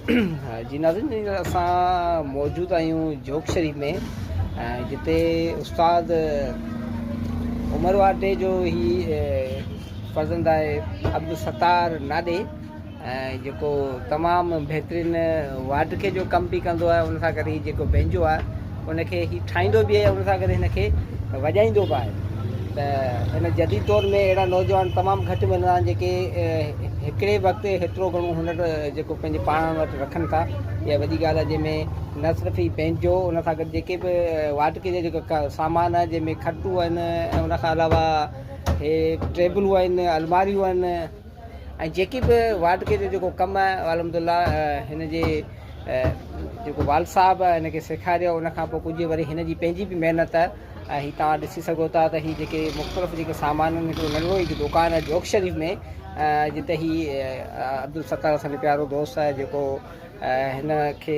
جي ناظرين هينئر اسان موجود آهيون جوڪ شريف ۾ جتي استاد عمر واٽي جو هي فرزند آهي عبدالستار ناڏي جيڪو تمام بهترين واڍڪي جو ڪم به ڪندو آهي ان سان گڏ هي جيڪو بينجو آهي ان کي هي ٺاهيندو به آهي ان سان گڏ هن کي وڄائيندو به آهي ته هن جديد دور ۾ اهڙا نوجوان تمام گهٽ ملندا آهن جيڪي هڪڙي وقت هيترو گهڻو هنر جيڪو پنهنجي پاڻ وٽ رکن ٿا اها وڏي ڳالهه آهي جنهن ۾ نه صرف هي پنهنجو ان سان گڏ جيڪي به واڍڪي جا جيڪا سامان آهي جنهن ۾ کٽون آهن ۽ ان کان علاوه هي ٽيبلون آهن الماريون آهن ۽ جيڪي به واڍڪي جو جيڪو ڪم آهي الحمد لله هن جي جيڪو والد صاحب آهي هن کي سيکاريو ان کان پوء ڪجهه وري هن جي پنهنجي به محنت آهي ۽ هي توهان ڏسي سگهو ٿا ته هي جيڪي مختلف جيڪي سامان آهن هڪڙو ننڍڙو هڪ دڪان آهي جوڪ شريف ۾ جتي هي عبدالستار اسان جو پيارو دوست آهي جيڪو هن کي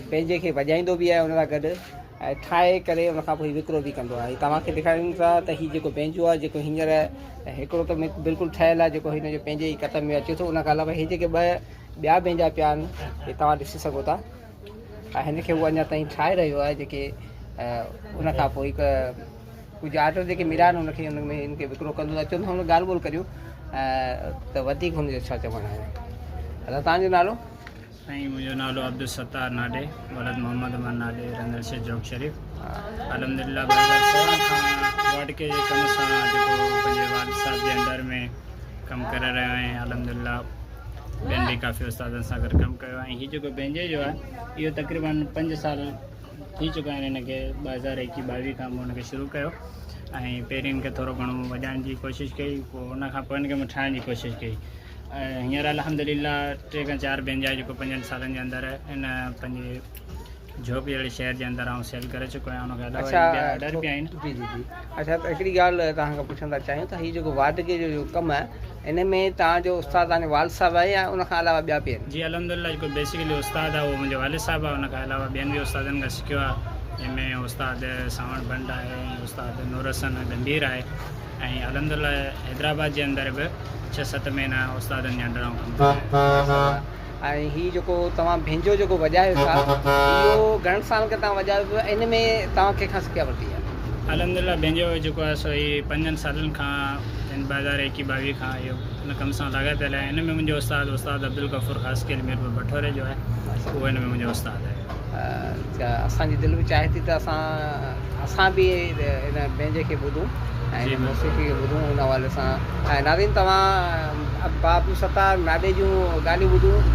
پنهنجي کي وڄائيندو به آهي ان سان گڏ ٺاهي ڪري ان کان پوء هي وڪرو به ڪندو آهي توهان کي ڏيکاريون ٿا ته هي جيڪو بينجو آهي جيڪو هينئر هڪڙو ته بلڪل ٺهيل آهي جيڪو هن جو پنهنجي ئي ڪتب ۾ اچي ٿو ان کان علاوه هي جيڪي ٻه ٻيا بينجا پيا آهن هي توهان ڏسي سگهو ٿا ۽ هن کي هو اڃا تائين ٺاهي رهيو آهي جيڪي ان کان پوء هڪ ڪجهه آرڊر جيڪي مليا آهن ان کي ان ۾ ان کي وڪرو ڪندو ته اچو هن ڳالهه ٻولهه ڪريون ته وڌيڪ هن جو ڇا چوڻ آهي دادا توهان جو نالو؟ سائين منهنجو نالو عبدالستار ناڏي ولد محمد عمر ناڏي رهندڙ شهر جوڪ شريف الحمدلله 2016 کان واڍڪي جي ڪم سان جيڪو پنهنجي والد صاحب جي انڊر ۾ ڪم ڪري رهيو آهيان الحمدلله ٻين به ڪافي استادن سان گڏ ڪم ڪيو آهي هي جيڪو بينجي جو آهي اهو تقريبن 5 سال ٿي چڪا آهن هن کي 2021 22 کان مون هن کي شروع ڪيو ۽ پهرين هن کي ٿورو گهڻو وڄائڻ جي ڪوشش ڪئي پوء ان کان پوء هن کي مون ٺاهڻ جي ڪوشش ڪئي ۽ هينئر الحمدلله 3 کان 4 بينجا جيڪو 5 سالن جي اندر هن پنهنجي جھوڪ جهڙي شهر جي اندر آئون سيل ڪري چڪو آهيان ان کان علاوه اڇا ٻيا آرڊر به آهن. جي جي جي اڇا ته هڪڙي ڳالهه توهان کان پڇڻ ٿا چاهيون ته هي جيڪو واڍڪي جو جيڪو ڪم آهي ان ۾ توهان جو استاد توهان جو والد صاحب آهي يا ان کان علاوه ٻيا به آهن؟ جي الحمدلله جيڪو بيسيڪلي استاد آهي اهو منهنجو والد صاحب آهي ان کان علاوه ٻين به استادن کان سکيو آهي جنهن ۾ استاد سانوڻ ڀنڊ آهي ۽ استاد نور حسن گنڀير آهي ۽ الحمدلله حيدرآباد جي اندر به 6 7 مهينا استادن جي انڊر آئون ڪم ڪيو آهي. ۽ هي جيڪو توهان ڀينجو جيڪو وڄايو ٿا اهو گهڻن سالن کان توهان وڄايو پيو ان ۾ توهان ڪنهن کان سکيا ورتي آهي؟ الحمدلله ڀينجو جيڪو آهي سو هي پنجن سالن کان يعني 2021 22 کان اهو ان ڪم سان لاڳاپيل آهي ان ۾ منهنجو استاد استاد عبدالغفور خاصخيلي ميرپور بٺوري جو آهي اهو ان ۾ منهنجو استاد آهي. ته اسان جي دل به چاهي ٿي ته اسان اسان به ان بينجي کي ٻڌون ۽ ان موسيقي کي ٻڌون ان حوالي سان ۽ ناظرين توهان بابو ستار ناڏي جون ڳالهيون ٻڌون.